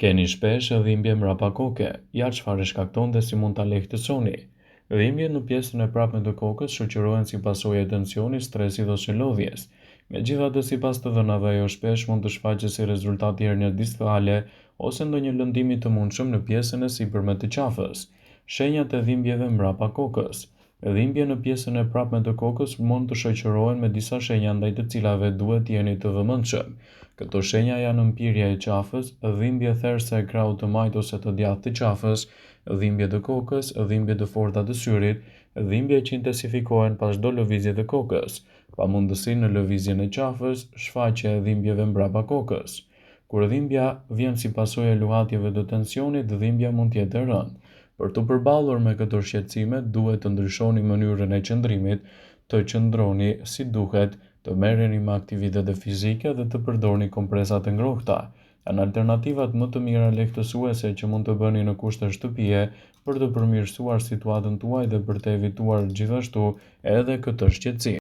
Keni shpesh dhimbje mbrapa koke, ja çfarë e shkakton dhe si mund ta lehtësoni. Dhimbjet në pjesën e prapme të kokës shoqërohen si pasojë e tensionit, stresit ose lodhjes. Megjithatë, sipas të dhënave, ajo shpesh mund të shfaqet si rezultat i hernias diskale ose ndonjë lëndimi të mundshëm në pjesën e sipërme të qafës. Shenjat e dhimbjeve mbrapa kokës. Dhimbje në pjesën e prapme të kokës mund të shoqërohen me disa shenja ndaj të cilave duhet të jeni të vëmendshëm. Këto shenja janë mpirja e qafës, dhimbje therëse e krahut të majtë ose të djathtë të qafës, dhimbje të kokës, dhimbje të forta të syrit, dhimbje që intensifikohen pas çdo lëvizje të kokës, pamundësi në lëvizjen e qafës, shfaqje e dhimbjeve mbrapa kokës. Kur dhimbja vjen si pasojë e luhatjeve të tensionit, dhimbja mund të jetë e rëndë. Për t'u përballur me këto shqetësime, duhet të ndryshoni mënyrën e qëndrimit, të qëndroni si duhet, të merreni me aktivitete fizike dhe të përdorni kompresa të ngrohta. Janë alternativat më të mira lehtësuese që mund të bëni në kushte shtëpie për të përmirësuar situatën tuaj dhe për të evituar gjithashtu edhe këtë shqetësim.